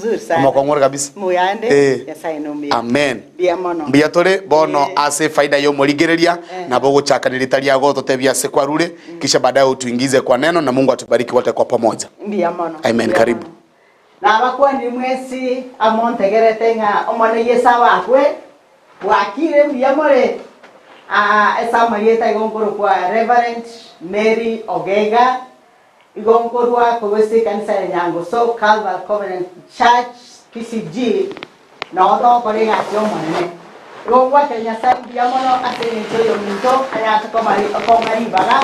Mzuri sana. Omokong'u ore kabisa. Muyande, Eh. Nyasaye nomuya. Amen. Mbuya mono. Mbuya tore bono Eh. ase efaida ya omorigereria Eh. nabo ogochaka nerita riago ototebie ase kwarure kisha baadaye utuingize kwa neno na Mungu atubariki wote kwa pamoja. Mbuya mono. Amen. Mbuya Karibu. mono. Nabakwanire mwensi amontegerete ng'a Omonene Yeso abakwe, bwakire mbuya more. Aa, ase amarieta igo nkorokwa Reverend Mary Ogega, Igo nkorwa korwa ase ekanisa ya Nyangoso Calvary Covenant Church, PCG, nao togokora egasi y'Omonene. Igo ngwakera Nyasae mbuya mono ase engencho y'ominto anyarete kong'a ribaga,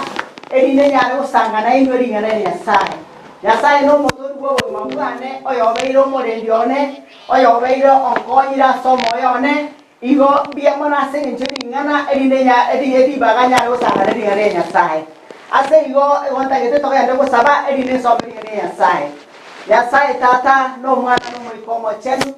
erinde nyare gosanga nainwe ring'ana ria Nyasae. Nyasae nomotoori bw'obogima bwane, oyobeire omorendi one, oyobeire onkonyire ase omoyo one, Igo mbuya mono ase engencho ring'ana erinde ribaga nyare gosanga ne ring'ana ria Nyasae. Ase igo igo ntagete togende gosaba erinde nsome ring'ana ria Nyasae. Nyasae Tata, na Omwana, na Omoika Omochenu,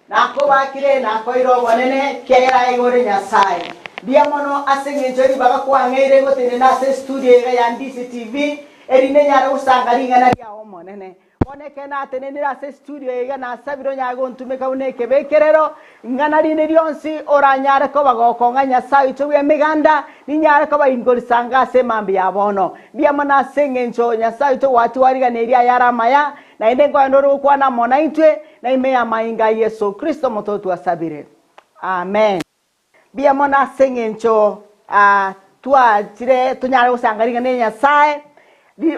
nakobakire, nakoeire obonene, ekiagera aye igo ore Nyasae. Mbuya mono ase engencho ribaga kwang'eire gotenena ase estudio iga ya Ndisi TV, erinde nyare gosanga ring'ana riao Omonene. Bono ekero natenenire ase estudio eye iga nasabire onyare gontumeka buna ekebekerero, ing'ana rinde rionsi oranyare koba gokong'a Nyasae oito bw'emeganda, ninyare koba inkorisanga ase emambia ya bono. Mbuya mono ase engencho Nyasae oito gwatwariganirie ayare amaya, naende nkoenda ore gokwana amo naintwe, na ime y'amainga a Yeso Kristo omotoe twasabire. Amen. Mbuya mono ase engencho twachire tonyare gosanga ring'ana ria Nyasae,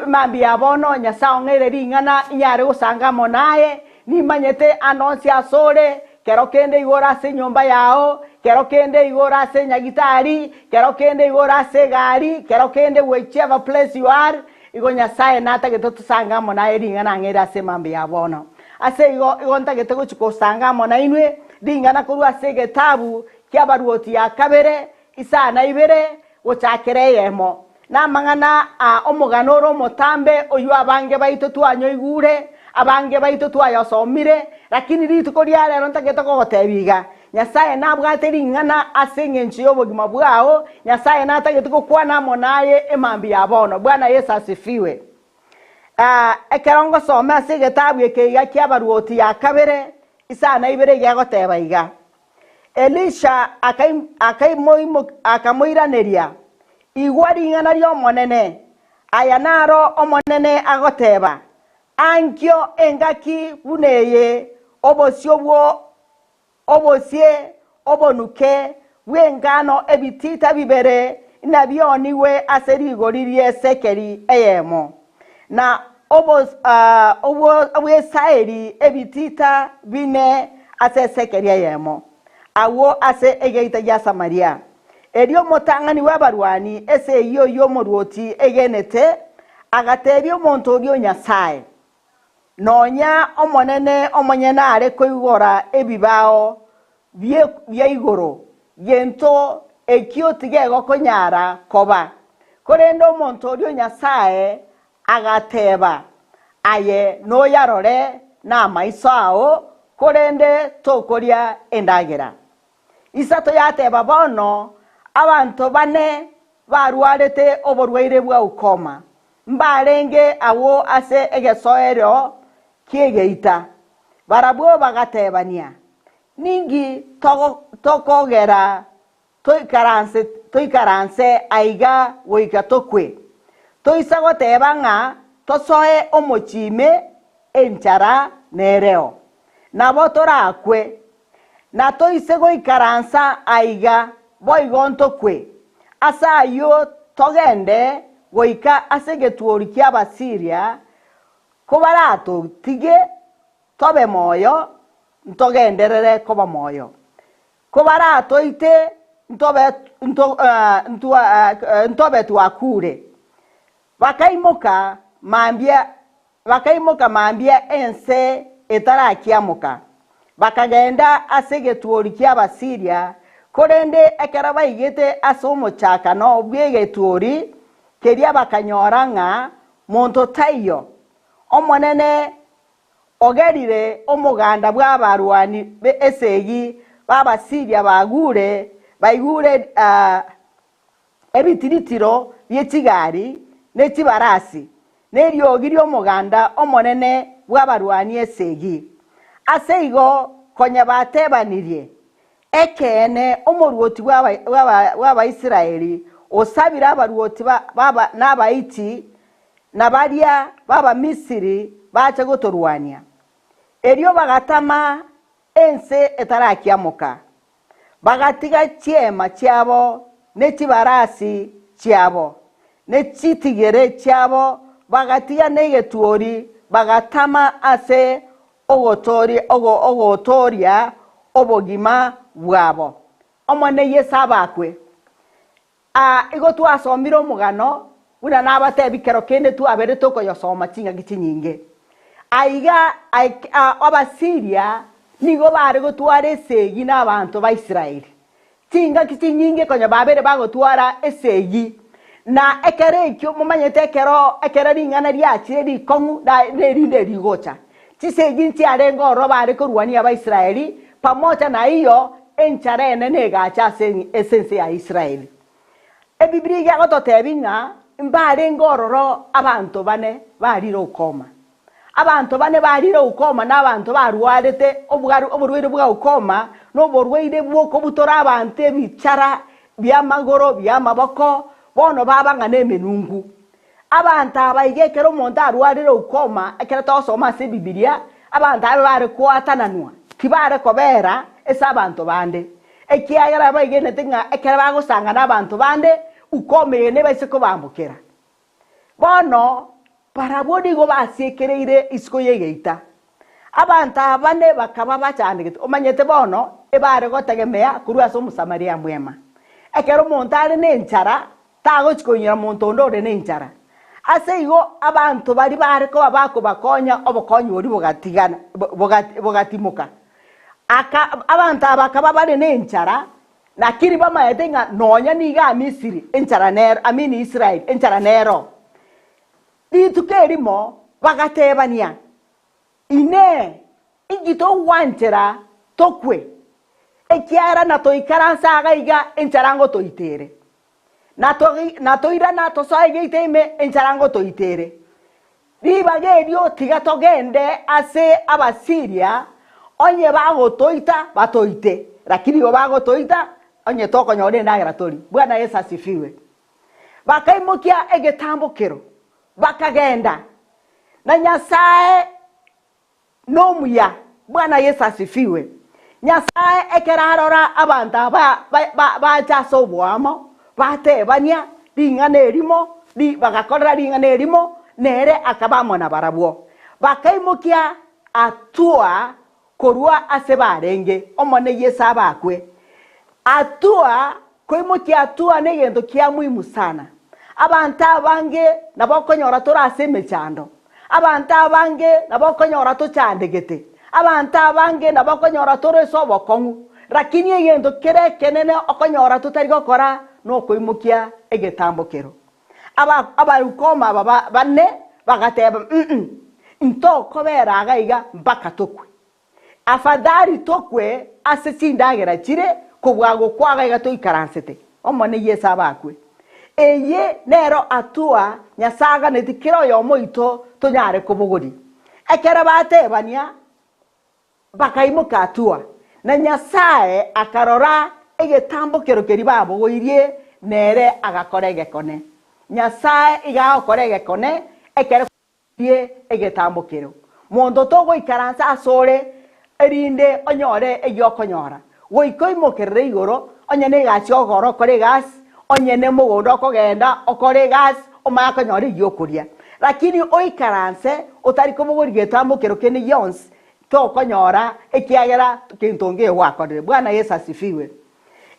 mambia ya bono Nyasae ong'eire ring'ana inyare gosanga amo naye, nimanyete ande onsi asore, kero kende igo ore ase enyomba yao, kero kende igo ore ase enyagitari, kero kende igo ore ase egari, kero kende whichever place you are, igo Nyasae natagete tosange amo naye ring'ana ang'eire ase mambia ya bono. Ase igo, igo ntagete gochia gosanga amo nainwe ring'ana korwa ase egetabu ki'Abaruoti ya kabere, isano na ibere, gochakera eyemo. Namang'ana a omogano ore omotambe oyio abange baito twanyoigure, abange baito twayosomire, lakini rituko ria rero ntagete kogotebia iga, Nyasae nabwate ring'ana ase engencho y'obogima bwao, Nyasae natagete gokwana amo naye emambia ya bono. Bwana Yeso asifiwe. Ekero ngosoma ase egetabu eke iga ki'Abaruoti ya kabere, isano na ibere iga egoteba iga, Elisha akamoiraneria, Igwa ring'ana ri'Omonene, aya naro Omonene agoteba, Ankio engaki buna eye obosio Obosie obonuke bw'engano ebitita bibere inabionigwe ase rigori ri'esekeli eyemo, na obw'esaeri ebitita bine ase esekeli eyemo, agwo ase egeita gia Samaria. Erio omotang'ani bw'abarwani esegi oyio omorwoti egenete agateebia omonto oria o Nyasae, Nonya Omonene omonyene are koigora ebibao bia igoro, gento ekio tigegokonyara koba. Korende omonto oria o Nyasae agateba, Aye noyarore namaiso ao, korende tokoria endagera. Isato yateba, Bono abanto bane barwarete oborwaire bwa ukoma, mbarenge agwo ase egesoero ki'egeita. Barabwo bagatebania, Ninki tokogera toikaranse aiga goika tokwe? Toisa goteba ng'a tosoe omochie ime, enchara nereo, nabo torakwe. Na toise goikaransa aiga, boigo ntokwe. Ase ayio togende goika ase egetuori ki'Abasiiria, kobaratotige tobe moyo, ntogenderere koba moyo, kobaratoite ntobe twakure. Bakaimoka mambia Bakaimoka mambia ense etarakiamoka, bakagenda ase egetuori ki'Abasiiria, korende ekero baigete ase omochakano bw'egetuori keria bakanyora ng'a monto taiyo. Omonene ogerire omoganda bw'abarwani b'esegi b'Abasiiria bagure, baigure ebitiritiro bie chigari ne chibarasi, na eriogi ri'omoganda omonene bw'abarwani esegi. Ase igo konya batebanirie, Ekeene, omoruoti bw'Abaisraeli osabire abaruoti n'Abahiti na baria b'Abamisiri bache gotorwania. Erio bagatama ense etarakiamoka, bagatiga chiema chiabo ne chibarasi chiabo, ne chitigere chiabo, bagatiga negetuori, bagatama ase ogotooria obogima bwabo. Omonene Yeso abakwe. Aa, igo twasomire omogano, buna nabatebi kero kende twabere tokoyosoma chingaki chinyinge. Aiga Abasiria nigo bare gotwara esegi nabanto ba Israeli. Chingaki chinyinge konya babere bagotwara esegi, na ekero ekio momanyete ekero ekero ring'ana riachire rikong'u na nerinde rigocha. Chisegi nchiarenge ororo bare korwania Abaisraeli, pamoja naiyo enchara enene egacha ase ense ya Israeli. Ebibilia iga egototebia ng'a mbarenge ororo abanto bane barire ukoma. Abanto bane barire ukoma na abanto barwarete oborwaire bwa ukoma, na oborwaire bw'okobutora abanto ebichara bi'amagoro, bi'amaboko, bono baba ng'a nemenungu. Abanto aba iga ekero omonto arwarire ukoma, ekero togosoma ase Ebibilia, abanto abe bare koatananwa, tibare kobera ase abanto bande, ekiagera baigenete ng'a ekero bagosanga nabanto bande, ukoma eye nebaise kobambokera. Bono barabwo nigo basiekereire isiko y'egeita. Abanto abane bakaba bachandegete, omanyete bono ebare gotegemea korwa ase Omosamaria mwema. Ekero omonto are nenchara, tagochi koinyora monto onde ore nenchara. Ase igo abanto baria bare koba bakobakonya obokonyi boria bogatigana bogatimoka. Aka abanto aba bakaba bare nenchara, Lakini bamaete ng'a nonya nigo aa Misiri enchara nero, I mean Israeli enchara nero. Rituko erimo bagatebania, Inee! Inki togwanchera tokwe, ekiagera natoikaranse iga iga enchara ngotoitere? Natoirana tosoe egeita ime enchara ngotoitere? Ribaga erio tiga togende ase Abasiria, onye bagotoita batoite, lakini igo bagotoita onye tokonyora endagera tori. Bwana Yeso asifiwe. Bakaimokia egetambokero, bakagenda, na Nyasae nomuya. Bwana Yeso asifiwe. Nyasae ekero arora abanto aba bacha ase oboamo, batebania ring'ana erimo, bagakorera ring'ana erimo, nere akaba amo nabarabwo. Bakaimokia hatua korwa ase barenge, Omonene Yeso abakwe. Hatua, koimokia hatua negento kia muhimu sana. Abanto abange nabo okonyora tore ase emechando, Abanto abange nabo okonyora tochandegete, abanto abange nabo okonyora tore ase obokong'u, rakini egento kere ekenene okonyora totari gokora nokoimokia egetambo kero. Aba abarukoma aba bane bagateba, mm ntokobera iga iga mpaka tokwe. Afadhali tokwe ase chindagera chire kobua gokwa iga iga toikaransete. Omonene Yeso abakwe. Eye nero hatua Nyasae aganeti kera oyomo oito tonyare kobogoria. Ekero batebania, bakaimoka hatua, na Nyasae akarora egetambokero keria babogoirie, nere agakora egekone. Nyasae iga agokora egekone ekero. Rie egetambo kero. Monto togoikaransa asore, erinde onyore egiokonyora. Goika oimokerere igoro, onye negasi ogokora okore egasi, onye nemogondo okogenda okore egasi, omanye konyora egiokoria. Lakini oikaranse otari kobogoria getambo kero kende gionsi, tokonyora ekiagera kento nkeiyo gwakorire. Bwana Yeso asifiwe.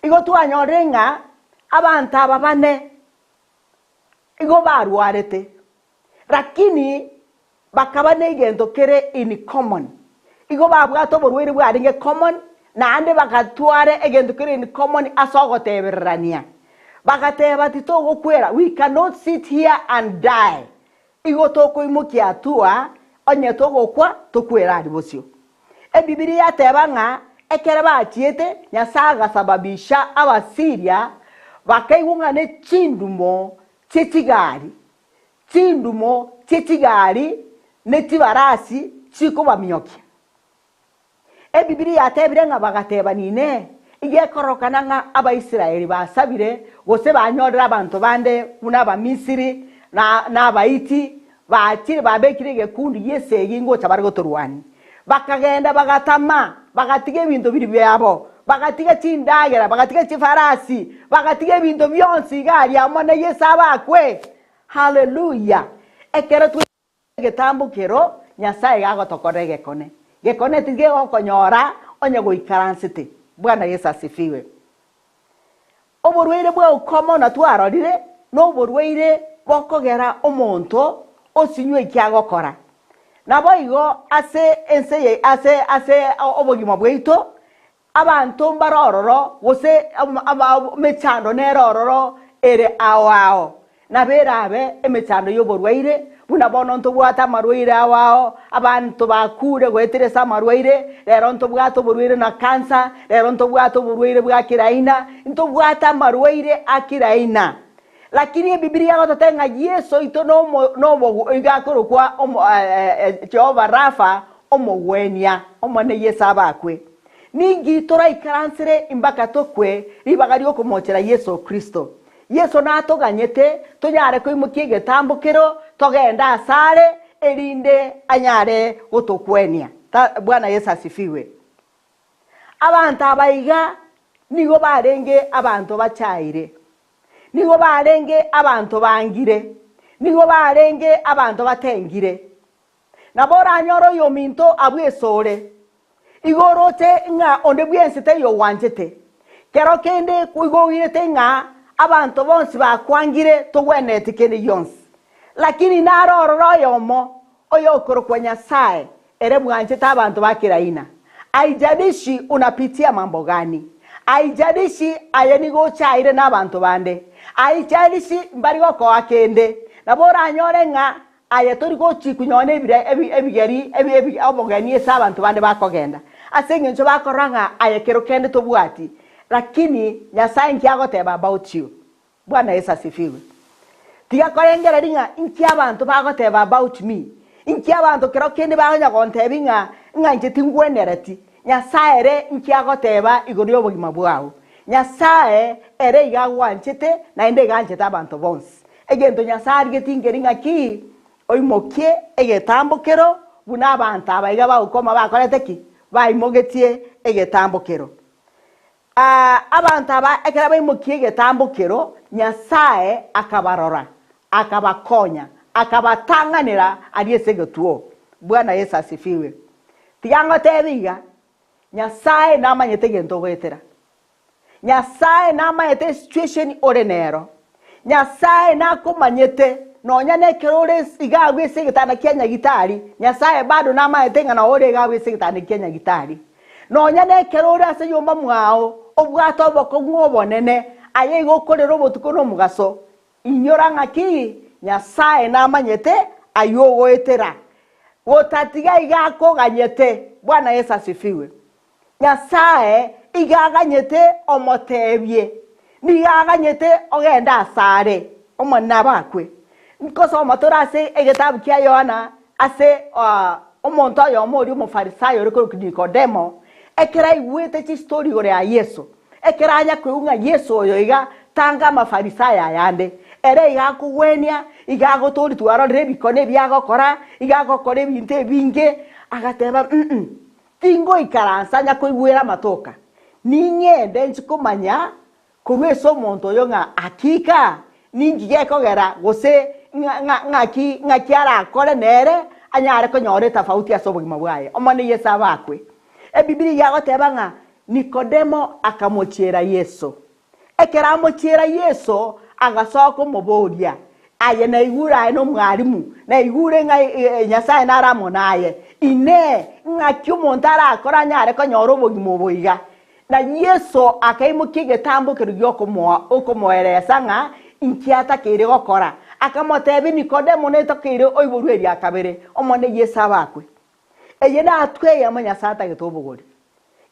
Igo twanyorire ng'a abanto aba bane igo barwarete. Lakini bakaba negento kere in common. Igo babwate oborwaire bwarenge common, naende bagatwara egento kere in common ase ogotebererania. Bagateba titogokwera, we cannot sit here and die. Igo tokoimokia hatua, onye togokwa tokwere aria bosio. Ebibilia yateba ng'a ekero bachiete, Nyasae agasababisha Abasiria bakaigwa ng'a ne chindumo chie chigari Chindumo chie chigari ne chibarasi chikobamiokia. Ebibilia yatebire ng'a bagatebana, Inee! Igekorokana ng'a Abaisraeli basabire, gose banyorire abanto bande buna Abamisiri na na Abahiti, bachire babekire egekundi gi'esegi ngocha bare gotorwania? Bakagenda bagatama, bagatiga ebinto biria biabo, bagatiga chindagera, bagatiga chifarasi, bagatiga ebinto bionsi iga aria amo na Yeso abakwe. Haleluya! Ekero twe. Egetambo kero Nyasae gagotokorera egekone, gekone tigegokonyora onye goikaransete. Bwana Yeso asifiwe. Oborwaire bwa ukoma na twarorire noborwaire bokogera omonto osinywe eki agokora. Naboigo ase ense ye ase ase obogima bwaito Abanto mbare ororo, gose emechando nere ororo ere ao ao. Nabo erabe emechando y'oborwaire, buna bono ntobwate amarwaire ao ao, abanto bakure goetera ase amarwaire, rero ntobwate oborwaire na cancer, rero ntobwate oborwaire bwa kera aina, ntobwate amarwaire a kera aina. Lakini Ebibilia egototebia ng'a Yeso oito nomo nomo iga akorokwa omo Jehova Rafa, Omogwenia, Omonene Yeso abakwe. Ninki toraikaransere mpaka tokwe ribaga ri'okomochera Yeso Kristo? Yeso natoganyete tonyare koimokia egetambo kero togende asare, erinde anyare gotokwenia. Bwana Yeso asifiwe. Abanto aba iga nigo barenge abanto bachaire, nigo barenge abanto bangire, nigo barenge abanto batengire. Nabo oranyore oyominto abwo esore, igo oroche ng'a onde bwensi taiyo ogwanchete. Kero kende igo oirete ng'a abanto bonsi bakwangire togwenereti kende gionsi. Lakini nare ororo oyomo oyokorokwa Nyasae, ere bwanchete abanto ba kera aina. Haijalishi unapitia mambo gani, haijalishi aye nigo ochaire nabanto bande, haijalishi mbari gokoa kende, nabo oranyore ng'a Aye tori gochikwa nonya nebire ebigeri obogeni ase abanto bande bakogenda, ase engencho bakorora ng'a aye kero kende tobwati, lakini Nyasae inki agoteba about you? Bwana Yeso asifiwe. Tiga korengereria ng'a inki abanto bagoteba about me, inki abanto kero kende bakonya gontebia ng'a ng'a inche tingwenereti, Nyasae ere inki agoteba igoro y'obogima bwao? Nyasae ere iga agwanchete naende iga anchete abanto bonsi. Egento Nyasae arigetie nkeri ng'aki? Oimokie egetambo kero buna abanto aba iga bagokoma bakorete ki? Baimogetie egetambo kero. Aa, abanto aba ekero baimokie egetambo kero, Nyasae akabarora, akabakonya, akabatang'anera aria ase egetuo. Bwana Yeso asifiwe. Tiga ngotebie iga, Nyasae namanyete egento ogoetera. Nyasae namanyete esituesheni ore nero. Nyasae nakomanyete nonya nekero ore iga agwo ase egetanda kia nyagitari, Nyasae bado namanyete ng'a nao ore iga agwo ase egetanda kia nyagitari. Nonya nekero ore ase nyomba mwao, obwate obokong'u obonene, aye igo okorera obotuko na omogaso, inyora ng'aki Nyasae namanyete ayio ogoetera. Gotatiga iga akoganyete. Bwana Yeso asifiwe. Nyasae iga aganyete omoteebie, nigo aganyete ogende asare, Omonene abakwe. Nkosoma tore ase egetabu kia Yohana ase omonto oyomo oria Omofarisayo ore korokwa Nikodemo, ekero aigwete chistori igoro ya Yeso, ekero anya koigwa ng'a Yeso oyo iga tanga Amafarisayo ayande, ere iga akogwenia, iga agotoria twarorire ebikone ebi agokora, iga agokora ebinto ebinge, agateba mm. Tingoikaransa nyakoigwera amatoka, ning'ende inche komanya korwa ase omonto oyo ng'a hakika ninki gekogera gose ng'aki ng'aki arakore nere anyare konyora etafauti ase obogima bwaye. Omonene Yeso abakwe. Ebibilia iga egoteba ng'a Nikodemo akamochiera Yeso. Ekero amochiera Yeso, agasoa komoboria, Aye naigure aye nomwalimu, naigure ng'a Nyasae nare amo naye. Inee! Ng'aki omonto arakore anyare konyora obogima obo iga? Na Yeso akaimokia egetambo keria gi'okomoeresa ng'a inki atakeire gokora, akamotebia, Nikodemo, netokeire oiborwe eria kabere. Omonene Yeso abakwe. Eye natwe eyemo Nyasae atagete obogori.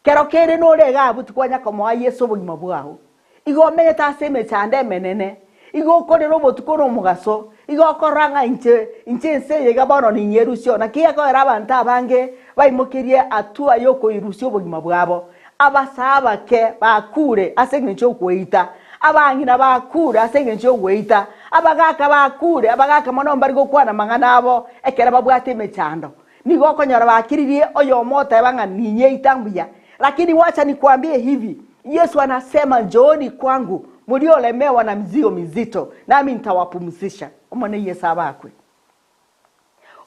Kero kende nore iga abwo tikwanya komoa Yeso obogima bwao. Igo omenyete ase emechando emenene, igo okorera obotuko na omogaso, igo okorora ng'a inche, inche ense eye iga bono ninyerusie oo. Naki gekogera abanto abange Baimokirie hatua y'okoirusia obogima bwabo. Abasaa abake bakuure ase engencho y'okoeita, abang'ina bakuure ase engencho y'ogoeita, abagaaka bakuure, abagaaka mono mbari gokwana amang'ana abo ekero babwate emechando. Nigo okonyora bakiririe oyomo oteba ng'a ninyeita mbuya. Lakini wacha nikuambie hivi, Yesu anasema njooni kwangu mliolemewa na mizigo mizito, nami nitawapumzisha. Omonene Yesu abakwe.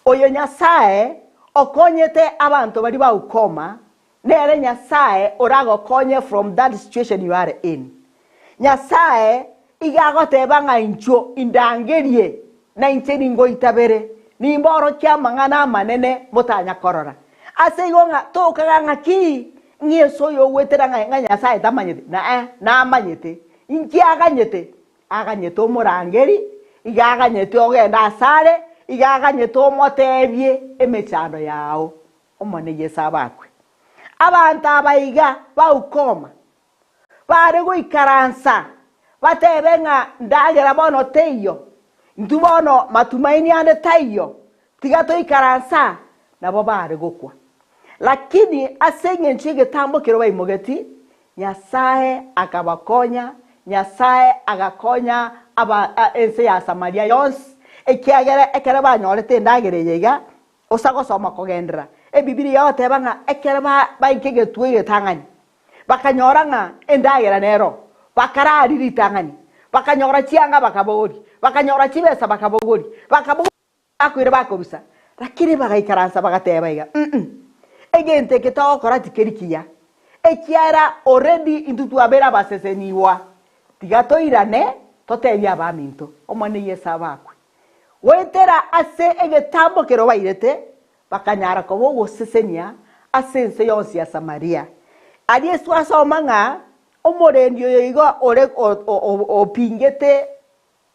Oyo Nyasae okonyete abanto baria ba ukoma, nere Nyasae oragokonye from that situation you are in. Nyasae iga agoteba ng'a inchuo indangerie na inche ningoitabere, nimborokie amang'ana amanene motanya korora. Ase igo ng'a tokaga ng'a ki, ng'a ase oyo ogwetera ng'a ng'a Nyasae tamanyete, nae namanyete. Inki aganyete? Aganyete omorangeri, iga aganyete ogende asare, iga aganyete omotebie emechando yao. Omonene Yeso abakwe. Abanto aba iga baukoma, bare goikaransa batebe ng'a ndagera bono teiyo, intwe bono matumaini ande taiyo, tiga toikaranse aa, nabo bare gokwa. Lakini ase engencho y'egetambo keria baimogeti, Nyasae akabakonya, Nyasae agakonya aba ense ya Samaria yonsi, ekiagera ekero banyorete endagera eye iga, gose gosoma kogenderera, Ebibilia egoteba ng'a ekero baika egetuo egetang'ani, bakanyora ng'a endagera nero, bakarari ritang'ani, bakanyora chianga bakabogoria, bakanyora chibesa bakabogoria, bakabogoria bakoira bakorusa, lakini bagaikaransa bagateba iga, mm egento eke togokora tikeri kiya, ekiagera already intwe twabeire abasesenigwa, tiga toirane totebie abaminto, Omonene Yeso abakwe. Goetera ase egetambo keria bairete, bakanyara koba ogosesenia ase ense yonsi ya Samaria. Aria Yeso asoma ng'a omorendi oyo igo ore opingete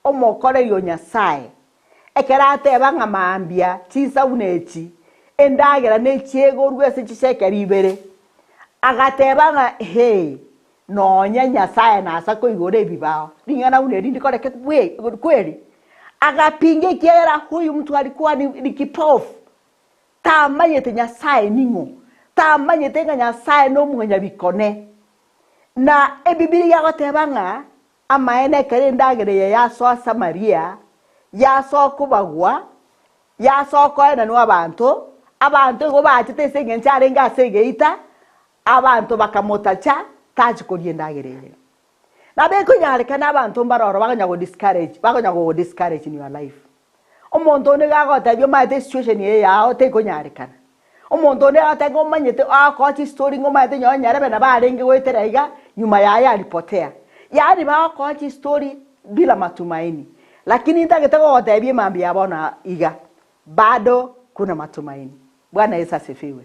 omokoreri o Nyasae, ekero ateba ng'a mambia chinsa buna echi, endagera nechiegorwe ase chishekeri ibere, agateba ng'a hee, Nonya Nyasae nasa koigora ebibao, ring'ana buna eri ndikoreke kweri. Agapinga ekiagera huyu mtu alikuwa ni, ni kipofu, tamanyete Nyasae ning'o, tamanyete ng'a Nyasae nomonyabikone. Na Ebibilia egoteba ng'a amaene ekero endagera eye yasoa Samaria, yasoa kobagwa, yasoa koenanwa abanto, abanto igo bachete ase engencho arenge ase egeita, Abanto bakamotacha tachi koria endagera eye. Nabo ekonyarekana abanto mbare oro bakonya go discourage, bakonya go discourage in your life. Omonto onde iga agotebia omanyete esituation eye yao tekonyarekana. Omonto onde agotebia ng'a omanyete agokoa chistory ng'a omanyete nonye nyarebe nabo arenge goetera iga nyuma yaye alipotea. Yaani bagokoa chistory bila matumaini. Lakini ntagete gogotebia emambia ya bono iga, bado kuna matumaini. Bwana Yesu asifiwe.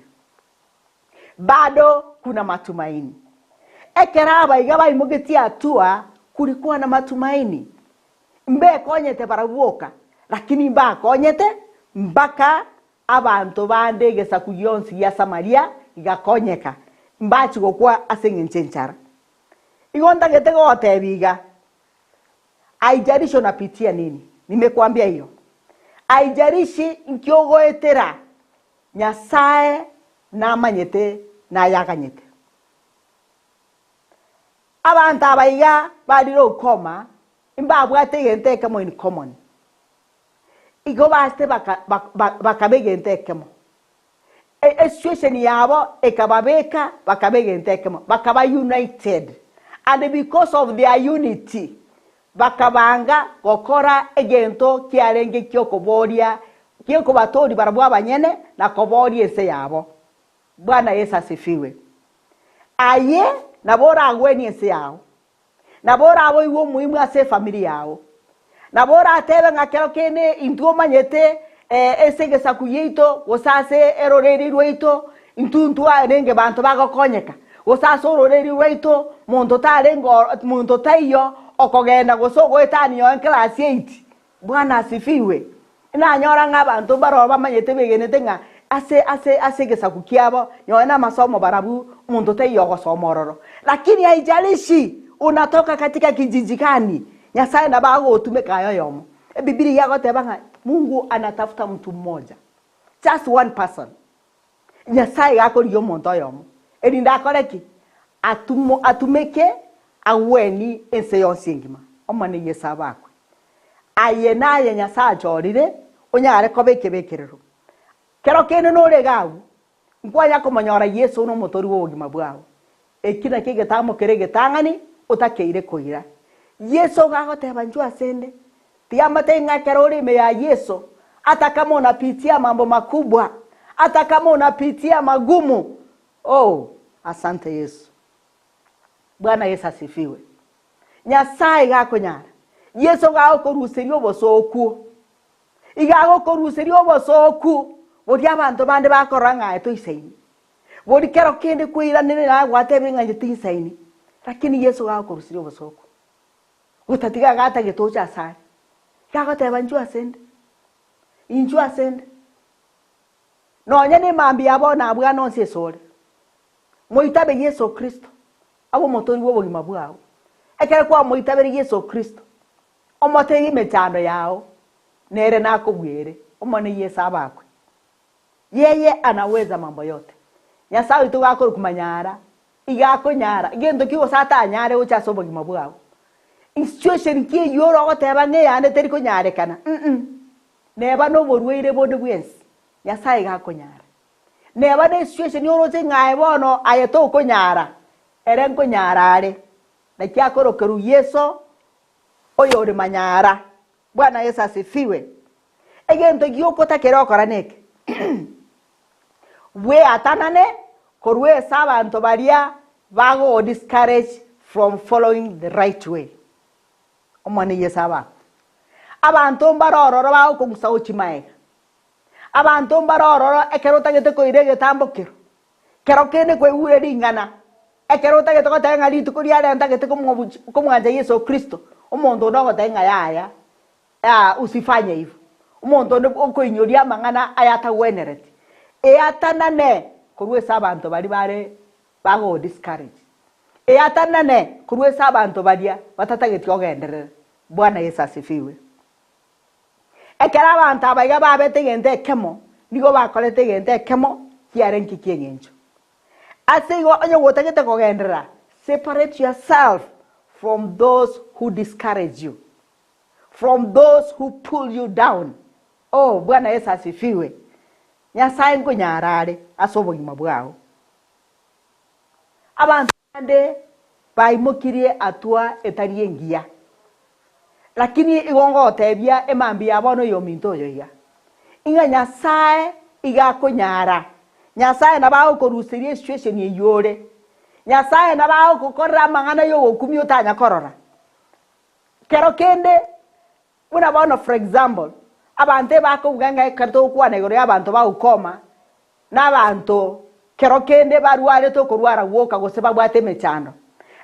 Bado kuna matumaini. Ekero abaiga baimogetie hatua, kulikuwa na matumaini. Mbekonyete barabwo boka, lakini mbakonyete mpaka abanto bande egesaku gionsi gia Samaria gigakonyeka, mbachia gokwa ase engencho enchara. Igo ntagete gogotebia iga, haijalishi unapitia nini, nimekuambia hiyo, haijalishi nki ogoetera Nyasae namanyete nayaganyete. Abanto aba iga barire ukoma mbabwate egento ekemo in common. Igo bachete bakaba egento ekemo. Esituation yabo ekababeka bakaba egento ekemo, bakaba united and because of their unity Bakabanga gokora egento kiarenge gi'okoboria, gi'okobatooria barabwo abanyene na koboria ense yabo. Bwana Yeso asifiwe. Aye nabo oragwenie ense yao, nabo oraboigwe omoimo ase efamiri yao, nabo oratebe ng'a kero kende intwe omanyete ase egesaku giaito gose ase eroreri rwaito intwe ntwarenge banto bagokonyeka, gose ase ororeri rwaito monto tarenge oro monto taiyo okogenda gose ogoetania oye class eight. Bwana asifiwe. Nanyora ng'a abanto mbaroo bamanyete begenete ng'a ase ase ase egesaku kiabo nonye namasomo barabwo monto taiyo ogosoma ororo. Lakini haijalishi unatoka katika kijiji gani, Nyasaye nabo agogotumeka aye oyomo. Ebibilia iga egoteba ng'a Mungu anatafuta mtu mmoja, just one person. Nyasae iga akorigia omonto oyomo, erinde akore ki? Atumo atumeke agwenie ense yonsi engima. Omonene Yeso abakwe. Aye naye Nyasae achorire onyare koba ekebekerero. Kero kende nore iga agwo, nkwanya komonyora Yeso nomotori bw'obogima bwao. Eki nakio egetamo kere egetang'ani otakeire koira. Yeso iga agoteba nchwo asende, Tiga mbate ng'a ekero ore ime ya Yeso, ata kama unapitia mambo makubwa, ata kama unapitia magumu, oh, asante Yesu. Bwana Yesu asifiwe. Nyasae iga akonyara. Yeso iga agokoruseria obosooku. Iga agokoruseria obosooku boria abanto bande bakorora ng'a aye toisaini. Bori kero kende kwairanire naye gwatebire ng'a inche tinsaini. Lakini Yeso iga agokoruseria obosooku. Gotatiga iga atagete oche asare. Iga agoteba inchuo asende, inchuo asende. Nonya nemambia ya bono abwane onsi esore. Moitabe Yeso Kristo abe omotori bw'obogima bwao. Ekero kwamoitabire Yeso Kristo, omotebie emechando yao, nere nakobuere, Omonene Yeso abakwe. Yeye anaweza mambo yote. Nyasae oito iga akorokwa manyara, iga akonyara gento ki gose atanyare gocha ase obogima bwao. Situation ki eyio ore ogoteba ng'a eyane teri konyarekana, mm neba noborwaire bonde bwensi, Nyasae iga akonyara. Neba ne situation oroche ng'a aye bono aye tokonyara, ere nkonyara are. Naki akorokerwa Yeso oyore manyara. Bwana Yeso asifiwe. Egento giokotakera okora neke, bweatanane korwa ase abanto baria bago discourage from following the right way. Omonene Yeso abakwe. Abanto mbare ororo bagokong'usa gochia maega. Abanto mbare ororo ekero otagete koira egetambokero, kero kende kwaigure ring'ana, ekero otagete goteba ng'a rituko riare ntagete komwancha Yeso Kristo, omonto onde ogotebia ng'a yaya, usifanye ivo. Omonto onde okoinyoria amang'ana aya atagwenereti. Eatanane korwa ase abanto baria bare bago discourage. Eatanane korwa ase abanto baria batatageti ogenderere. Bwana Yeso asifiwe. Ekero abanto aba iga babete egento ekemo, nigo bakorete egento ekemo kiarenge ki'engencho. Ase igo onye gotagete kogenderera, separate yourself from those who discourage you, from those who pull you down. Oh, Bwana Yeso asifiwe! Nyasae nkonyara are ase obogima bwao. Abanto bande baimokirie atua etari engiya, lakini igo ngotebia emambia ya bono oyominto oyo iga, ing'a Nyasae iga akonyara, Nyasae nabo agokoruseria esituation eyio ore, Nyasae nabo agokokorera amang'ana yogokumia otanya korora. Kero kende Buna bono for example, abanto ebakobuga ng'a ekero togokwana igoro y'abanto ba ukoma, na abanto kero kende barwarete okorwara gwoka gose babwate emechando.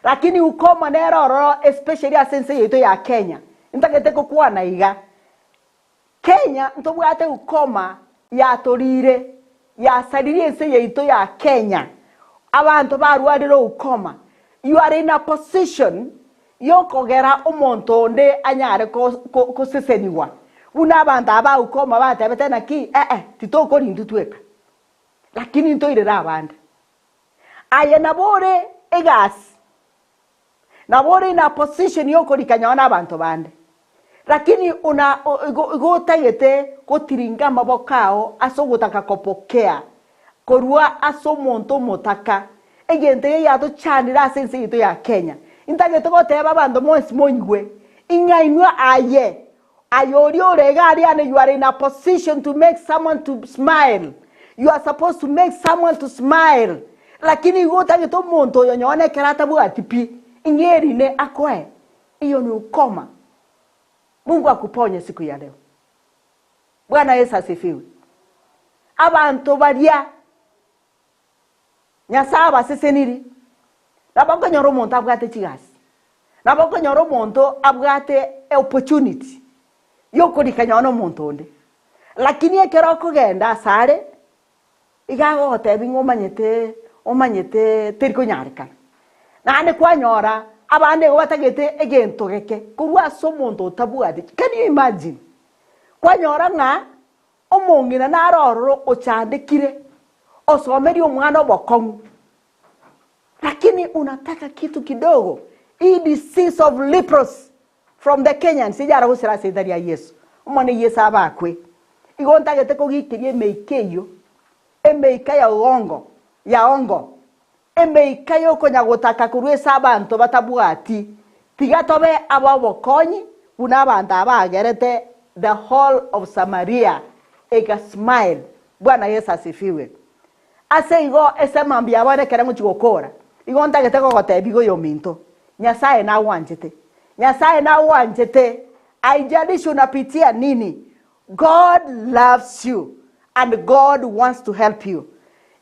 Lakini ukoma nere ororo especially ase ense yaito ya Kenya, ntagete gokwana iga, Kenya ntobwate ukoma yatorire, yasaririe ense yaito ya Kenya, abanto barwarire ukoma, you are in a position Y'okogera omonto onde anyare gosesenigwa, buna abanto aba ba ukoma batebete, Naki, ee, titokori intwe tweka, lakini ntoirere abande. Aye nabo ore egasi, nabo ore in a position y'okorika nonye nabanto bande, lakini una igo otagete gotiringa amaboko ao ase ogotaka kopokea Korwa ase omonto omotaka, egento eke giatochandire ase ense yaito ya Kenya. Intagete goteba abanto mwensi monyigwe, ing'a inwe aye, aye oria ore iga aria ane you are in a position to make someone to smile, you are supposed to make someone to smile, lakini igo otagete omonto oyo nonye ekero atabwati pi, ing'a erine akoe, iyo ni ukoma. Mungu akuponye siku ya leo. Bwana Yeso asifiwe. Abanto baria Nyasae abaseseniri, nabo okonyora omonto abwate chigasi, nabo okonyora omonto abwate eopportunity yokorika nonye na omonto onde, lakini ekero okogenda asare, iga agogotebia ng'a omanyete omanyete teri konyarekana. Naende kwanyora abande igo batagete egento geke korwa ase omonto otabwati, can you imagine? Kwanyora ng'a omong'ina nare ororo ochandekire, Osomerie omwana obokong'u, lakini unataka kitu kidogo, hii disease of leprosy from the Kenyans eyare gosira ase erita ria Yeso. Omone Yeso abakwe. Igo ntagete kogiikeria emeika eyio, emeika ya uongo, ya ongo, emeika yokonya gotaka korwa ase abanto batabwati. Tiga tobe ab'obokonyi buna abanto aba bagerete the whole of Samaria ega smile. Bwana Yeso asifiwe. Ase igo ase mambia bono ekero ngochia gokora, igo ntagete gogotebia iga oyominto, Nyasae nagwanchete. Nyasae nagwanchete, haijalishi unapitia nini, God loves you and God wants to help you.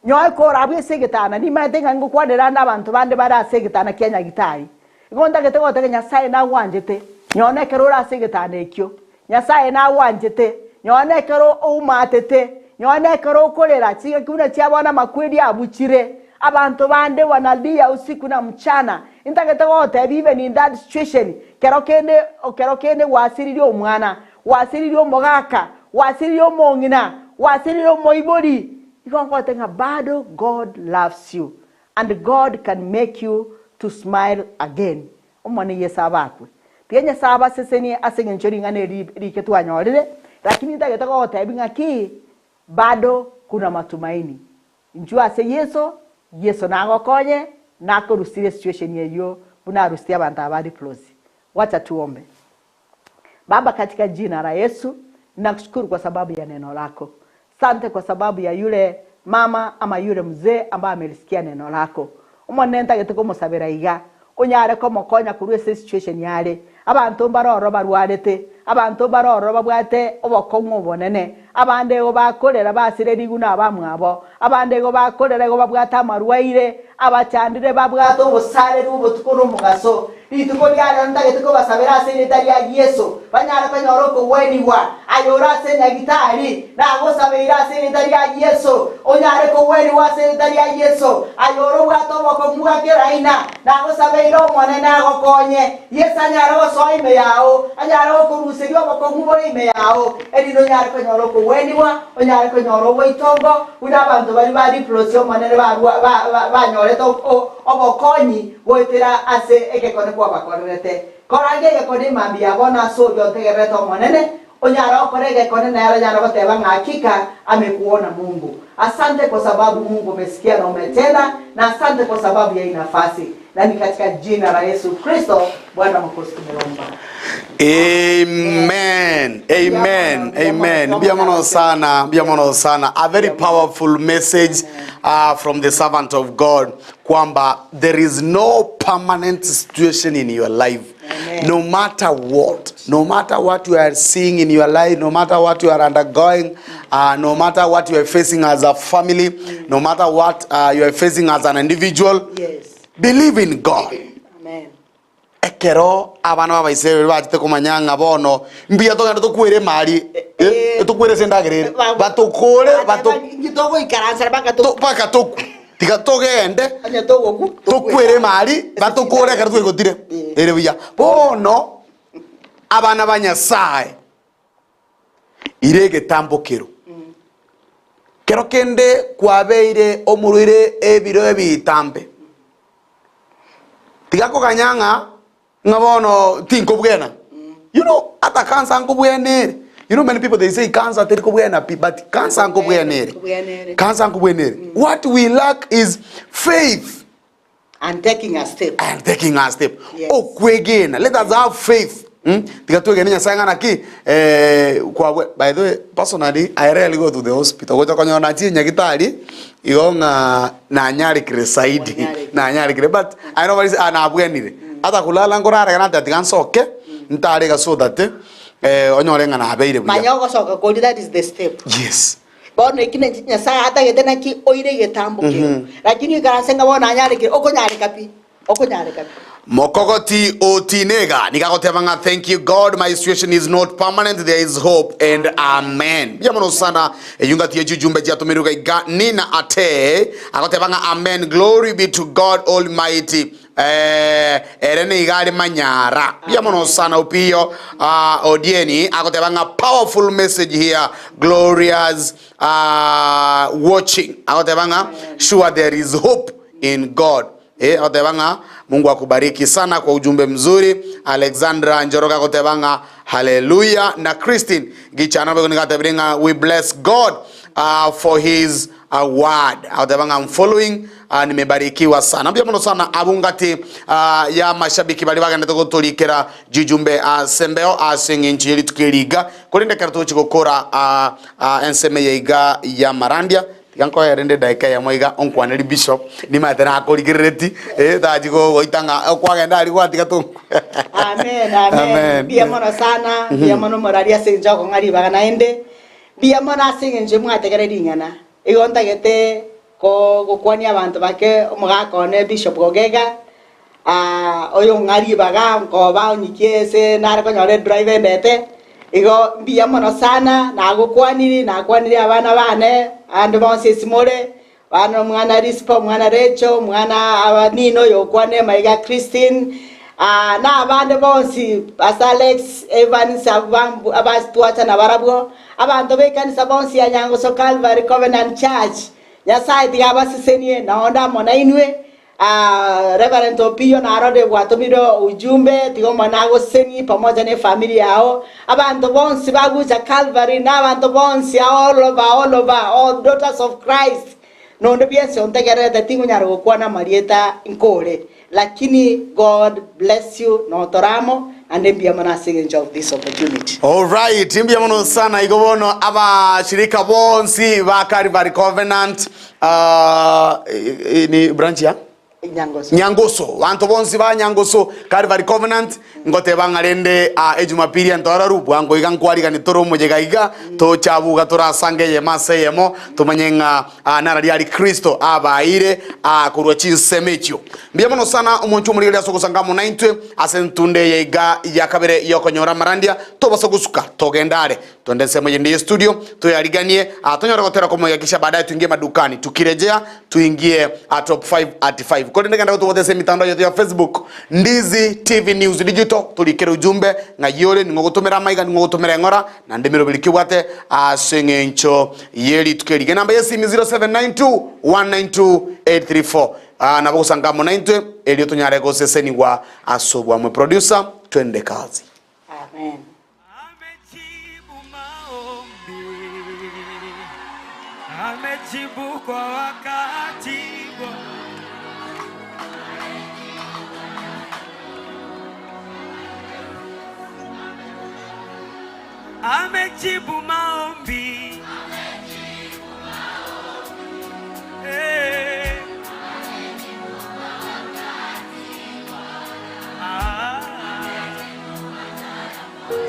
Nyoe korabwo ase egetanda, nimanyete ng'a ngokwanera ande abanto bande bare ase egetanda kia Nyagitari. Igo ntagete gogotebia Nyasae nagwanchete, nyowe nekero ore ase egetanda ekio, Nyasae nagwanchete, nyowe nekero oumatete, nyowe nekero okorera, chingaki buna chia bono amakweri abuchire, abanto bande wanalia usiku na mchana, intagete gogotebia even in that situation, kero kende kero kende gwasiririe omwana, gwasiririe omogaka, gwasiririe omong'ina, gwasiririe omoibori, igo nkogotebia ng'a bado God loves you and God can make you to smile again. Omonene Yeso abakwe. Tiga Nyasae abasesenie ase engencho ring'ana eri rike twanyorire, lakini ntagete gogotebia ng'a ki, bado kuna matumaini. Inchuo ase Yeso, Yeso nagokonye, nakorusire esituesheni eyio buna arusirie abanto aba leprosy. Wacha tuombe. Baba katika jina la Yesu, nakushukuru kwa sababu ya neno lako. Sante kwa sababu ya yule mama ama yule mzee ambaye amelisikia neno lako. Omonene ntagete komosabera iga, onyare komokonya korwa ase esituesheni are. Abanto mbare ororo barwarete, abanto mbare ororo babwate obokong'u obonene, abande igo bakorera basire riguna abamwabo, abande igo bakorera igo babwate amarwaire, abachandire babwate obosareri obotuko na omogaso. Rituko ria rero ntagete kobasabera ase erieta ria Yeso, banyare konyora okogwenigwa. Aye ore ase nyagitari, nagosabeire ase erieta ria Yeso, onyare kogwenigwa ase erieta ria Yeso. Aye ore obwate obokong'u bwa kera aina, nagosabeire Omonene agokonye. Yeso anyare gosoa ime yao, anyare gokoruseria obokong'u bore ime yao, erinde onyare konyora okogwenigwa, onyare konyora oboitongo, buna abanto baria ba leprosy Omonene barwa ba ba banyorete obokonyi Goetera ase egekone kwabakorerete. Korange egekone mambia ya bono ase oria ontegererete Omonene, onyare gokora egekone nere onyare goteba ng'a hakika amekuona Mungu. Asante kwa sababu Mungu umesikia na umetenda, na asante kwa sababu ya hii nafasi, na ni katika jina la Yesu Kristo Bwana Mwokozi tumeomba. Amen. Amen. Amen. Mbuya mono sana. Mbuya mono sana. A very powerful message uh, from the servant of God kwamba there is no permanent situation in your life. Amen. No matter what, no matter what you are seeing in your life, no matter what you are undergoing, uh, no matter what you are facing as a family, no matter what uh, you are facing as an individual, Yes. believe in God. Amen. Ekero abana b'Abaisraeli bachete komanya ng'a bono mbuya togende tokwere emari, eh, Eh. tokwere ase endagera ere, batokore bato Togoikaransera mpaka to- mpaka tokwe, tiga togende Onye togokwa, tokwere emari, batokore ekero twegotire Eh. ere buya. Bono abana ba Nyasaye ire egetambokero, kero kende kwabeire omorwaire ebiro ebitambe. Tiga koganya ng'a ng'a bono tinkobwena. You know, ata cancer nkobwena ere. You know many people they say cancer teri kobwena pi, but cancer nkobwena ere. Nkobwena ere. Cancer nkobwena ere. What we lack is faith And taking a step. and taking a step. Yes. Okwegena. Let us have faith. Mm? Tiga twegene Nyasaye ng'a naki eh, kwabwe by the way personally I rarely go to the hospital gocha konyora nachire nyagitari igo ng'a nanyarekire zaidi Wanyarekire. nanyarekire but I normally say ah nabwenire ata kulala nkorara iga nateba tiga nsoke ntare iga so that eh, onyore ng'a nabeire buya Manya ogosoka koria that is the step. yes Bono eki nenche Nyasaye atagete naki oire egetambo kero. Lakini oikaranse ng'a bono nanyarekire okonyareka pi. Okonyareka pi. Mokogoti otinega nigo agoteba ng'a thank you God my situation is not permanent there is hope and amen. Mbuya mono sana eyio ngati ye chijumbe chiatomirwe iga iga Nina Ate agoteba ng'a amen glory be to God almighty. Eh, ere nigo are manyara. Mbuya mono sana Opiyo uh, Odieni agoteba ng'a powerful message here glorious uh, watching agoteba ng'a sure there is hope in God. Eh, agoteba ng'a Mungu akubariki sana kwa ujumbe mzuri. Alexandra Njoroge agoteba ng'a haleluya na Christine Gichana nigo atebire ng'a we bless God uh, for his a word agoteba ng'a I'm following uh, nimebarikiwa sana mbuya mono sana abwo ngati uh, ya mashabiki baria bagendete gotorikera jijumbe ase embeo ase eng'encho ye rituko eri iga korende ekero togochi gokora uh, uh, ensemo eye iga ya marandia tiga nkoe rende edaika eyemo iga onkwaneri bishop nimanyete nakorigerereti eh, tachi gogoita ng'a okwagenda aria gwatiga to Amen, amen. Amen. Mbuya mono sana, mbuya mono morari ase eng'encho okong'a ribaga naende. Mbuya mono ase engencho mwategere ring'ana. Igo ntagete gokwania abanto bake omogaka one Bishop Gogega, oyo ong'a ribaga nkoba onyikie ase nare konyora edriver endete. Igo mbuya mono sana nagokwaniri, nakwaniri abana bane, abande bonsi ase more, Bono omwana Risipa, omwana Recho, omwana Nina oyo okwana emaiga Christine, na abande bonsi, Pastor Alex, Evans, abwo abatwacha nabarabwo, abanto b'ekanisa bonsi ya Nyangoso Calvary Covenant Church, Nyasae tiga abasesenie, na onde amo nainwe. Reverend Opiyo narore gwatomire ujumbe, tiga Omonene agosesenie pamoja ne efamiri yao, abanto bonsi bagocha Calvary, na abanto bonsi all over, all over, all daughters of Christ, nonde bwensi ontegererete tingonyara gokwana amarieta nkore, lakini God bless you notore amo, naende mbuya mono ase eng'encho of this opportunity. Alright, mbuya mono sana igo bono abashirika bonsi ba Calvary Covenant ah, eh, ni branch ya Nyangoso. Nyangoso banto bonsi ba Nyangoso Calvary Covenant ngoteba ng'a rende ah, ejumapili entoraru bwango iga nkwarigani tore omoyega iga tochabuga torasange eyemo ase eyemo tomanye ng'a ah, narari ari Kristo abaeire ah, korwa chinsemo echio mbuya mono sana omonche omorigereria ase ogosanga amo naintwe Ase entunde eye iga ya kabere y'okonyora amarandia, tobasa gosuka togende are. Twende ensemo yende y'estudio, toyariganie, ah, tonyore gotera komoiga kisha baadaye tuingie madukani. Tukirejea, tuingie ah, top 5 at 5. Korende genda gotobwate ase emitandao yetu ya Facebook, Ndizi TV News Digital, torikere ujumbe ng'ai ore, ning'o ogotomera amaiga, ning'o ogotomera eng'ora, naende emeroberi ki obwate ase eng'encho ye rituko eri. Enamba y'esimi 0792 192 834. Aa nabo gosanga amo naintwe, erio tonyare gosesenigwa ase obwamwe. Producer, twende kazi. Amen. Amejibu maombi, amejibu kwa wakati Bwana. Amejibu maombi. Eh. Ah.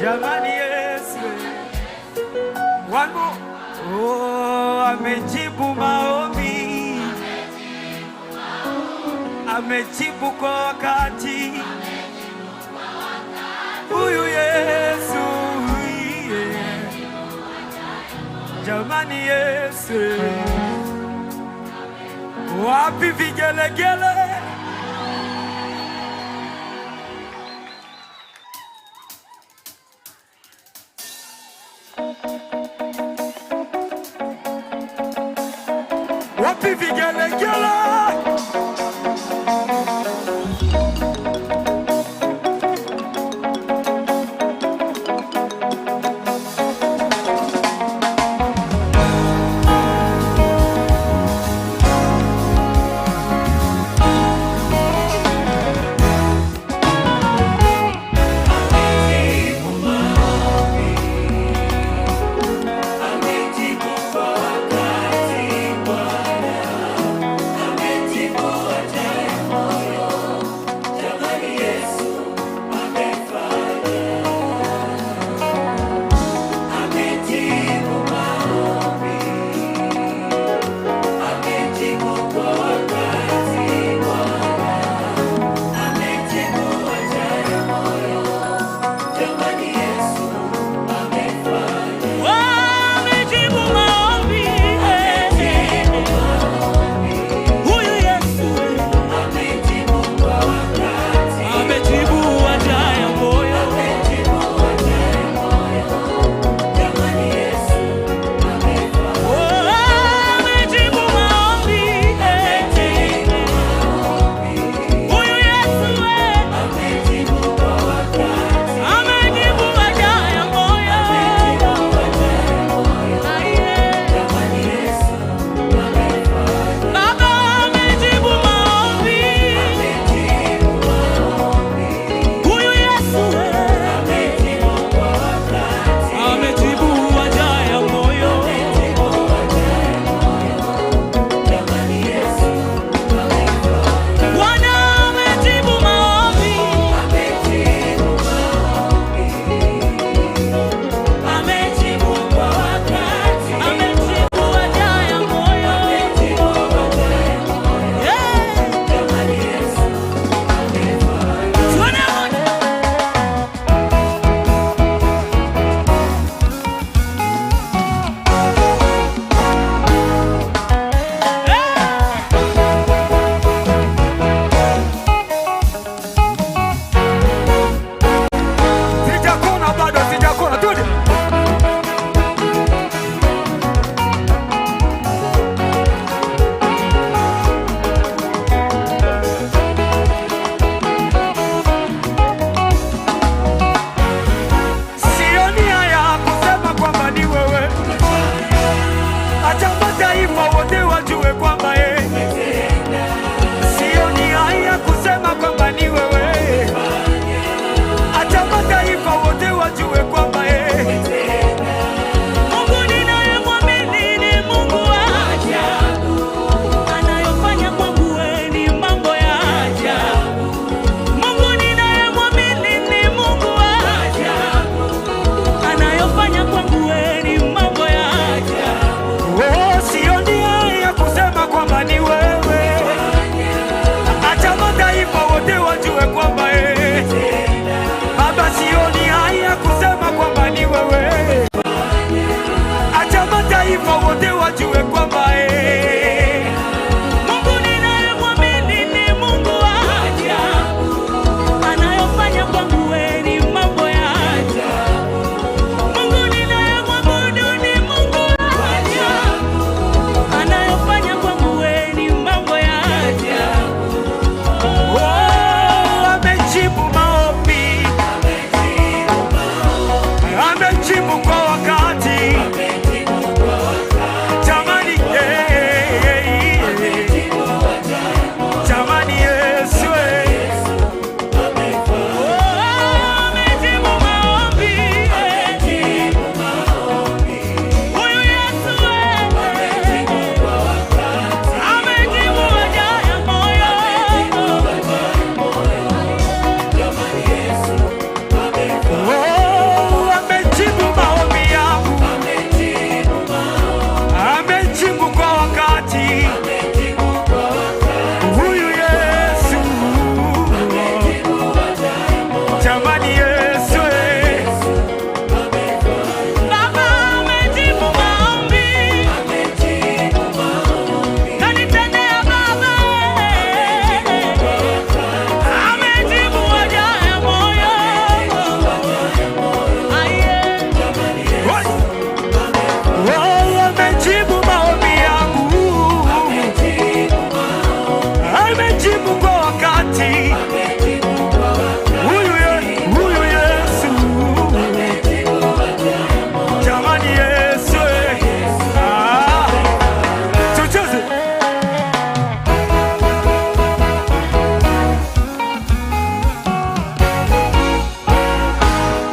Jamani Yesu. One more. Oh, amejibu maombi. Amejibu kwa wakati. Huyu Yesu yeah. Jamani Yesu, wapi vigelegele? Wapi vigelegele? Amejibu kwa wakati. Huyu ye, huyu Yesu. Jamani Yesu. eh. Ah. Tucheze.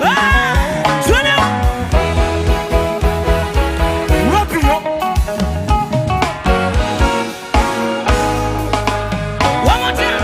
Ah! Twende. Wapi yo? One more time.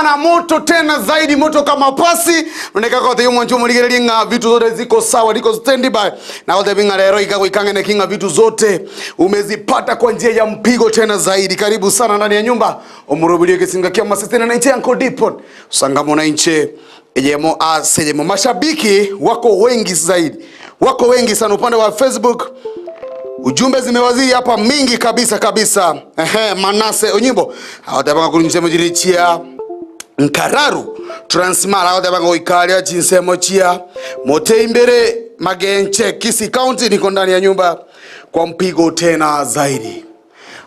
sana, moto tena zaidi, moto kama pasi. Noneka gotebia omwanchi omorigereria ng'a vitu zote ziko sawa, niko standby. Nagotebia ng'a rero iga goika ng'ene ki ng'a vitu zote umezipata kwa njia ya mpigo tena zaidi. Karibu sana ndani ya nyumba omoroberio egesinga kia amaseseni na inche Uncle Dipon. Sangamo na inche eyemo ase eyemo. Mashabiki wako wengi zaidi, wako wengi sana upande wa Facebook. Ujumbe zimewaziri hapa mingi kabisa kabisa. Ehe, Manase Onyimbo agoteba ng'a korwa chinsemo chiria chia Nkararu Transmara agoteba ng'a goika aria chinsemo chia Moteimbere Magenche Kisii County niko ndani ya nyumba kwa mpigo tena zaidi.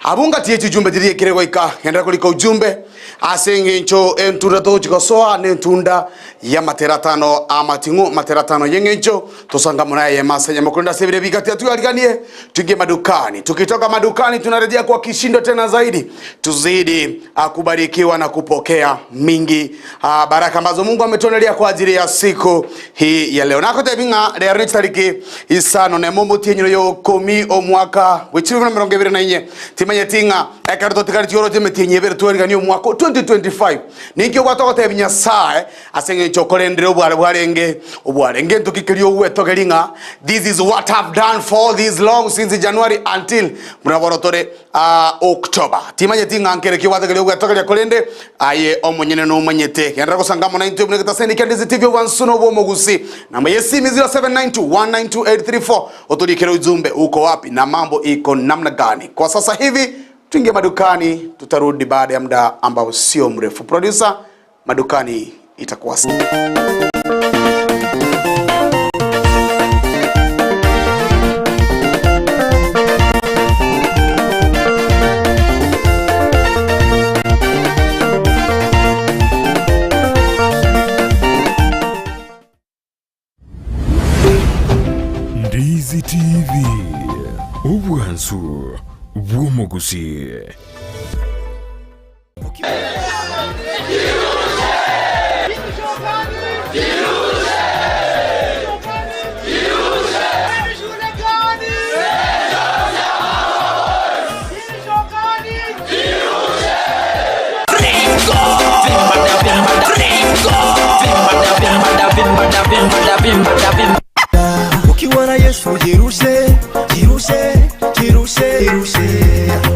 Abwo ngati echijumbe chiria ekere goika, genderera korika ujumbe, ase engencho entunda togochia gosoa nentunda y'amatera atano amating'u, amatera atano y'engencho, tosanga amo nayemo ase enyama korende ase ebire bigati atuariganie, tuingie madukani. Tukitoka madukani tunarejea kwa kishindo tena zaidi, tuzidi ah, kubarikiwa na kupokea mingi ah, baraka ambazo Mungu ametuandalia kwa ajili ya siku hii ya leo. Nakotebi ng'a rero ni chitariki isano nemo omotienyi oyo okomi omwaka bwe chilifu na emerongo ebere na inye timanyeti ng'a ekero totigaretie oroche emetienyi ebere twariganie omwaka o 2025 ninki obwate ogotebi Nyasae ase eng'encho okorendire obware bwarenge obwarenge ntoki keria ogwetogeria ng'a this is what I've done for this long since January until buna bono tore Aa, October. Timanyeti ng'a nkere ki obwate keria ogwetogeria, korende aye omonyene nomanyete. Genderera gosanga amo naintwe buna egetaseni kia Ndizi TV obwansu na obw'omogusi. Namba y'esimi 0792192834 otorikere ujumbe uko wapi na mambo iko namna gani. Kwa sasa hivi tuingie madukani, tutarudi baada ya muda ambao sio mrefu. Producer, madukani itakuwa Ndizi TV, obwansu bw'omogusi. Ukiwa na Yesu jirushe, jirushe, jirushe, jirushe.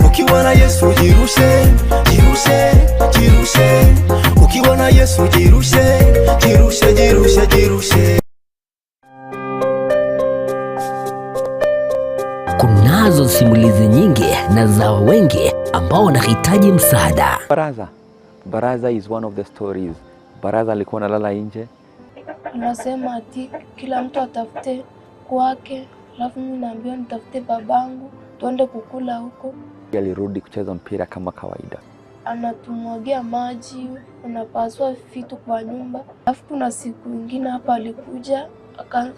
Ukiwa na Yesu jirushe, jirushe, jirushe. Ukiwa na Yesu jirushe, jirushe, jirushe, jirushe. Kunazo simulizi nyingi na za wengi ambao wanahitaji msaada. Baraza. Baraza is one of the stories. Baraza alikuwa analala nje. Anasema ati kila mtu atafute kwake, alafu mimi naambiwa nitafute babangu tuende kukula huko. Alirudi kucheza mpira kama kawaida. Anatumwagia maji, anapasua vitu kwa nyumba. Alafu kuna siku ingine hapa alikuja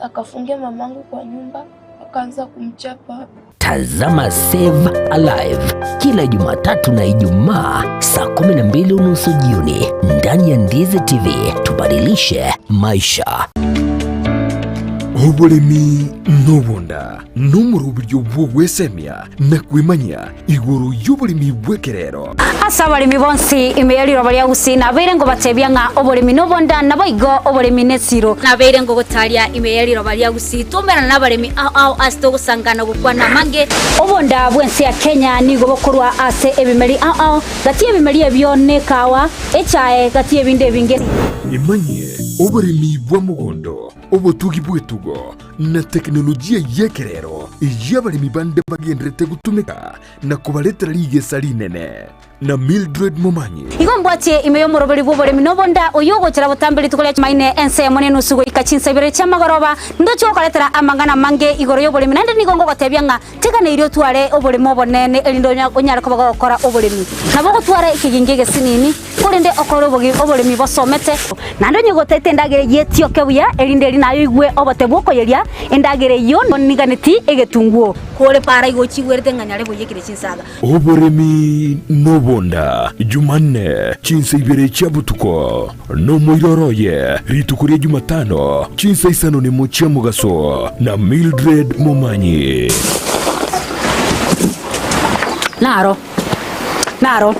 akafungia mamangu kwa nyumba akaanza kumchapa. Tazama Save Alive kila Jumatatu na Ijumaa saa 12 unusu jioni ndani ya Ndizi TV. Tubadilishe maisha. Oboremi nobonda nomoroberio bw'ogwesemia na kwemanyia igoro y'oboremi bw'ekerero. Ase abaremi bonsi ime ye riroba ria Gusii nabeire ngobatebia ng'a oboremi nobonda, naboigo oboremi nesiro. Nabeire ngogotaria ime ye riroba ria Gusii twaumerana nabaremi ao ao ase togosangana gokwana amange. Obonda bw'ense ya Kenya nigo bokorwa ase ebimeri ao ao, gati y'ebimeri ebio nekawa, echae, gati y'ebinde ebinge. Emanyie oboremi bwa mogondo, obotugi bw'etugo, na tekinolojia y'ekerero eyio abaremi bande bagenderete gotumeka na kobaretera rigesa rinene. Na Mildred Momanyi. Igo mbwatie ime y'omoroberi bw'oboremi nobonda, oyio ogochera botambe rituko ria Jumaine ensemo nenusu goika chinsa ibere chi'amagoroba, ndoche gokoretera amang'ana amange igoro y'oboremi, naende nigo ngogotebia ng'a teganeirie otware oboremo obonene, erinde onyare koba gogokora oboremi. Nabo ogotwara ekegingi egesinini, korende okore oboremi bosomete. Naende onye gotete endagera eyio etioke buya, erinde eri naye oigwe obote bw'okoyeria endagera eyio, niganeti egetunguo. Kore para igo ochigwerete ng'a nyare boiyekire chinsaga. Oboremi nobonda, Jumanne, chinsa ibere chia botuko, nomoiroro oye, rituko ria Jumatano, chinsa isano nemo chia mogaso, na Mildred Momanyi. Naro, naro.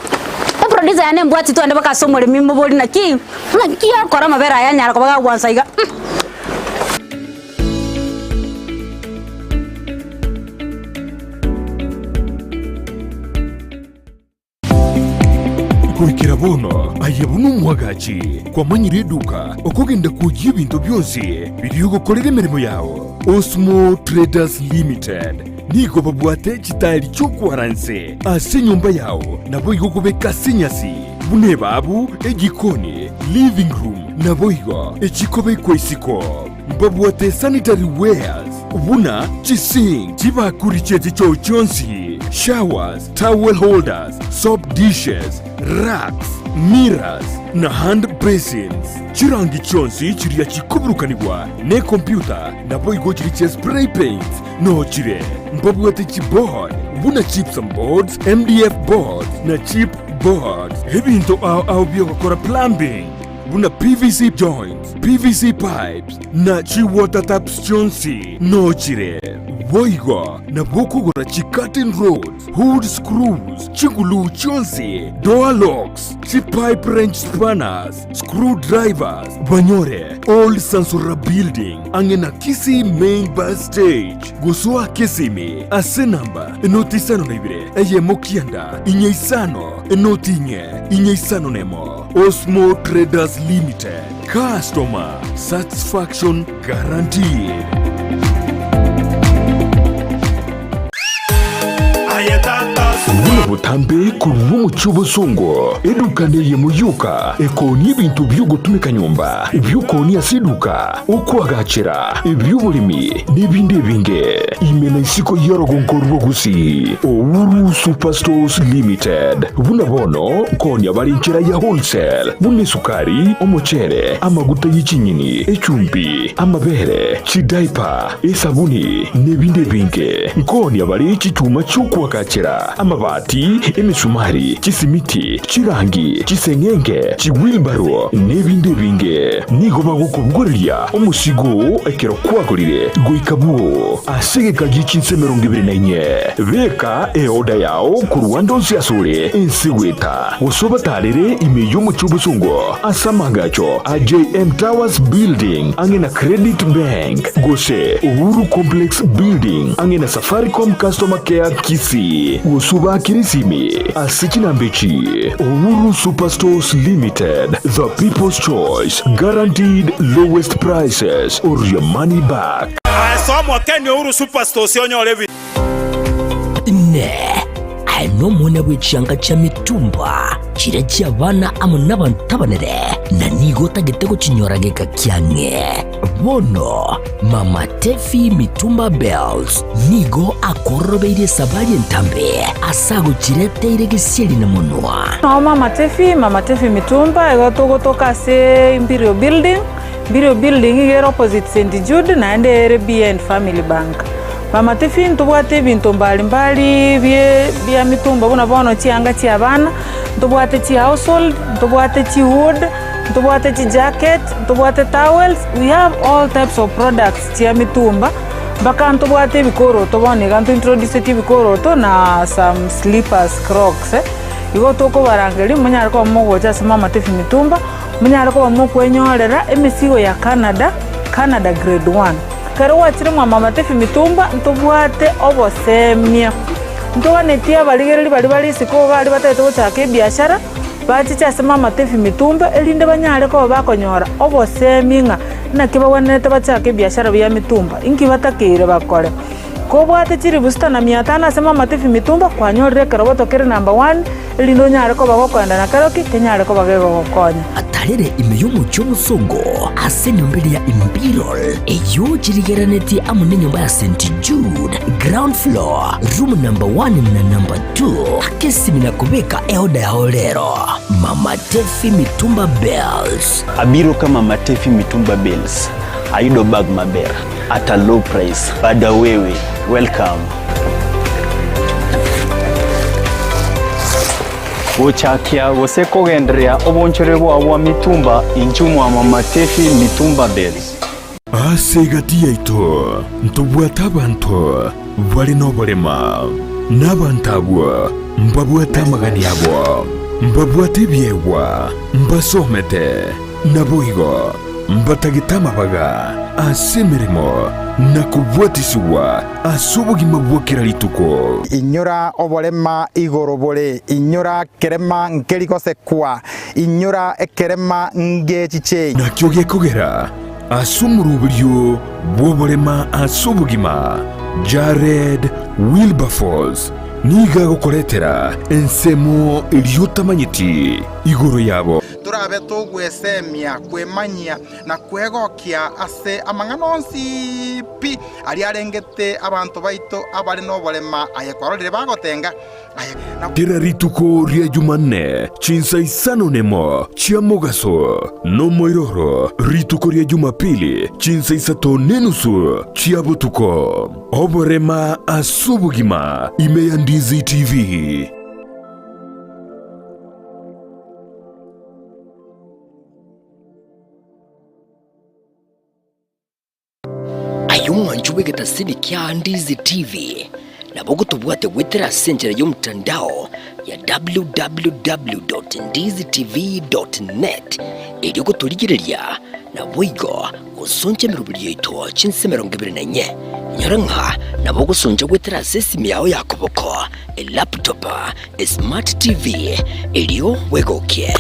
Eproducer yane embwati twende mpaka ase omoremi mobori naki, naki akora amabere aya anyara koba gagwansa iga. Goikera bono aye buna omwagachi kwamanyire eduka okogenda kwoyia ebinto bionsi biria ogokorera emeremo yao. Osmo Traders Limited nigo babwate chitaeri chi'okwara nse ase enyomba yao naboigo okobeka ase enyasi buna ebabu, ejikoni, living room naboigo echikobekwa isiko. Mbabwate sanitary wares buna chisink, chibakuri chiechichoo chionsi, showers, towel holders, soap dishes, racks, mirrors, na hand basins. Chirangi chionsi chiria chikoburukanigwa nekompyuta naboigo chiria chia spray paints noo chire. Mbabwate chiboard buna gypsum boards, MDF boards na chip boards. Ebinto ao ao biogokora plumbing buna PVC joints, PVC pipes na chi water taps chionsi noo chire. Boigo nabo okogora chi curtain rods, hood screws, chiguluu chionsi, door locks, chi pipe wrench spanners, screw drivers, banyore Old Sansora Building ang'e na Kisii Main Bus Stage. Gosoa Kisimi ase namba enoti isano na ibere eyemo kianda inye isano enoti inye inye isano nemo. Osmo Traders Limited, customer satisfaction guaranteed. Buna botambe korwa omochie obosongo, eduka neyemo yoka ekoonia ebinto bi'ogotumeka nyomba, ebi'okoonia ase eduka, okoagachera, ebi'oboremi, na ebinde ebinge. Ime na isiko y'orogongo rwa Gusii, Uhuru Superstores Limited. Buna bono nkoonia bare enchera ya wholesale, buna esukari, omochere, amaguta ye chinyeni, echumbi, amabere, chidaipa, esabuni, na ebinde ebinge. Nkoonia bare chichuma chi'okoagachera, amabati, emesumari, chisimiti, chirangi, chiseng'enge, chiwilbaro, na ebinde ebinge. Nigo bagokobogoreria omosigo oo ekero kwagorire goika bwoo ase egeka gie chinsa 24. Beka eoda yao korwa ande onsi asore ense goeta, gose obatarere ime y'omochie obosongo ase amaagacho a JM Towers Building ang'e na Credit Bank, gose Uhuru Complex Building ang'e na Safaricom Customer Care Kisii, gose obaakere esimi ase chinamba echi, Uhuru Superstores Limited, the people's choice, guaranteed lowest prices or your money back. Ase omokeni Uhuru Superstores onyore ebi. Inee! Aye nomwana bwe chianga chia mitumba, chiria chi'abana amo nabanto abanene, na nigo otagete gochinyora geka kiang'e? Bono Mama Tefi Mitumba Bells nigo akororobeirie esabari entambe ase agochireteire gesieri na monwa. Noo Mama Tefi, Mama Tefi Mitumba, igo togotoka ase Imperial Building, Imperial Building iga ere opposite St Jude naende ere behind Family Bank. Mama Tefi ntobwate ebinto mbali mbali bie bia mitumba buna bono chianga chia abana, ntobwate chi household, ntobwate chi hood, ntobwate chi jacket, ntobwate towels, we have all types of products chia mitumba, mpaka ntobwate ebikoroto bono iga nto introduceti ebikoroto na some slippers, crocs. Igo tokobarangeria monyare koba mogocha ase Mama Tefi Mitumba, monyare koba mokwenyorera emesigo ya Canada, Canada grade one. Ekero gwachire mwa Mama Tefi Mitumba ntobwate obosemia, ntoganetie abarigereria baria bare isiko baria batagete gochaka ebiashara, bachiche ase Mama Tefi Mitumba erinde banyare koba bakonyora obosemia ng'a naki bagwenerete bachake ebiashara bia mitumba, inki batakeire bakore. Kobwate chilifu sita na mia tano ase Mama Tefi Mitumba kwanyorire ekeroboto kere number one erinde onyare koba gokoenda na keroki kenyare koba gegogokonya. Atarere ime y'omochie omosongo ase enyomba eria ya Imperial, eyio chirigerenetie amo nenyomba ya St. Jude, ground floor, room number one na number two. Akesimi na kobeka eoda yao rero. Mama Tefi Mitumba Bells. Abiro ka Mama Tefi Mitumba Bales ayudo bag maber at a low price. Bada wewe, welcome. Gochakia gose kogendereria obonchore bwao bwa mitumba inchuo mwa Mama Tefi Mitumba Bales. Ase egati yaito ntobwate abanto bare noborema, na abanto abwo mbabwate amagani abo. Mbabwate ebiegwa, mbasomete, naboigo mbatagete amabaga ase emeremo na kobwatisigwa ase obogima bwa kera rituko. Inyora oborema igoro bore, inyora kerema nkeri gosekwa, inyora ekerema ngechiche. Nakio gekogera ase omoroberio bw'oborema ase obogima, Jared Wilberforce nigo agokoretera ensemo eria otamanyeti igoro yabo. Torabe togwesemia, kwemanyia, na kwegokia ase amang'ana onsi pi aria arengete abanto baito abare noborema, aye kwarorire bagotenga, aye na. Kera rituko ria Jumanne chinsa isano nemo chia mogaso, nomoiroro rituko ria Jumapili chinsa isato nenusu chia botuko. Oborema ase obogima ime ya Ndizi TV. Aye omwancho bw'egetasini kia Ndizi TV, nabo ogotobwate goetera ase enchera y'omotandao ya www.ndizitv.net erio gotorigereria naboigo gosoncha emeroberi yaito chinse 24. Inyora ng'a nabo ogosoncha goetera ase esimi yao ya koboko, elaptop, esmart TV, erio bwegokie.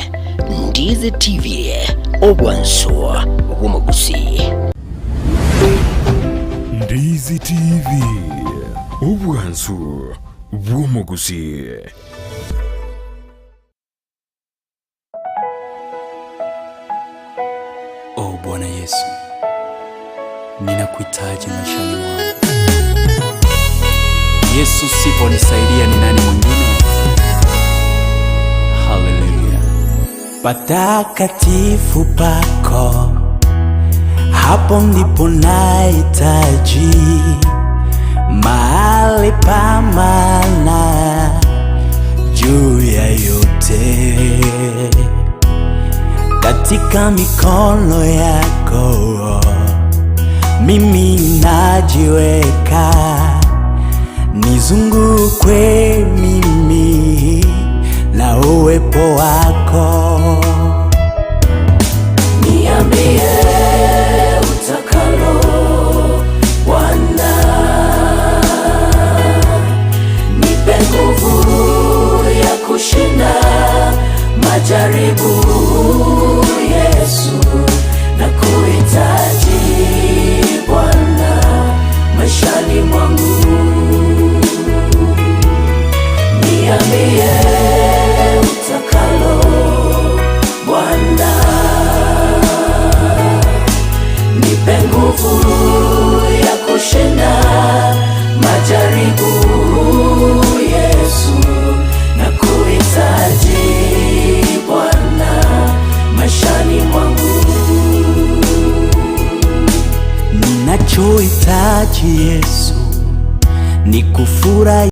Ndizi TV, obwansu bw'omogusii. Ndizi TV, obwansu bw'omogusii. Oh Bwana Yesu, ninakuhitaji maishani mwangu. Yesu, siponisaidia ni nani mwingine? Haleluya. Patakatifu pako, hapo ndipo nahitaji mahali pa maana juu ya yote, katika mikono yako mimi najiweka, nizungukwe mimi na uwepo wako. Niambie utakalo Bwana, nipe nguvu ya kushinda majaribu. Yesu, nakuhitaji Bwana maishani mwangu. Niambie utakalo Bwana, nipe nguvu ya kushinda majaribu. Yesu, nakuhitaji Bwana maishani mwangu. Ninachohitaji Yesu ni kufurahi.